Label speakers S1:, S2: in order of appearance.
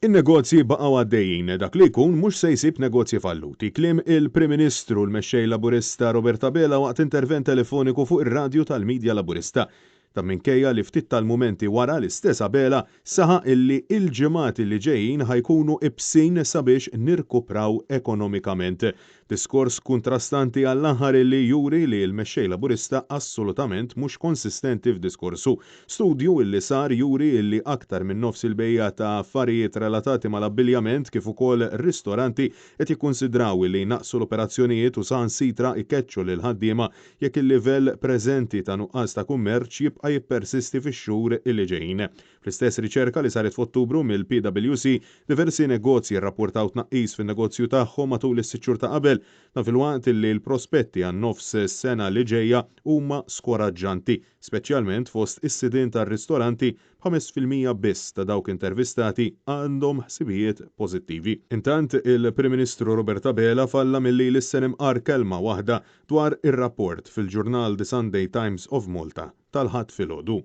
S1: In-negozji baqgħu għaddejjin, dak li jkun mhux se jsib negozji falluti. Kliem il-Prim Ministru u l-Mexxej Laburista Robert Abela waqt intervent telefoniku fuq ir-radju tal-midja Laburista. Dan minkejja li ftit tal-mumenti wara l-istess Abela saħaq illi il-ġimgħat li ġejjin ħa jkunu ibsin sabiex nirkupraw ekonomikament. Diskors kuntrastanti għall-aħħar illi juri li l-Mexxej Laburista assolutament mhux konsistenti f'diskorsu. Studju illi sar juri illi aktar minn nofs il-bejjiegħa ta' affarijiet relatati mal-abbiljament kif ukoll ristoranti qed jikkunsidraw illi jnaqqsu l-operazzjonijiet u saħansitra jkeċċu lill-ħaddiema jekk il-livell preżenti ta' nuqqas ta' kummerċ jibqa' jippersisti fix-xhur li ġejjin. Fl-istess riċerka li saret f'Ottubru mill-PwC, diversi negozji rrappurtaw tnaqqis fin-negozju tagħhom matul is-sitt xhur ta' qabel, dan filwaqt li l-prospetti għan-nofs sena li ġejja huma skoraġġanti, speċjalment fost is-sidien tar-ristoranti 5% biss ta' dawk intervistati għandhom ħsibijiet pożittivi. Intant, il-Prim Ministru Robert Abela falla milli jlissen imqar kelma waħda dwar ir-rapport fil-ġurnal The Sunday Times of Malta tal-Ħadd filgħodu.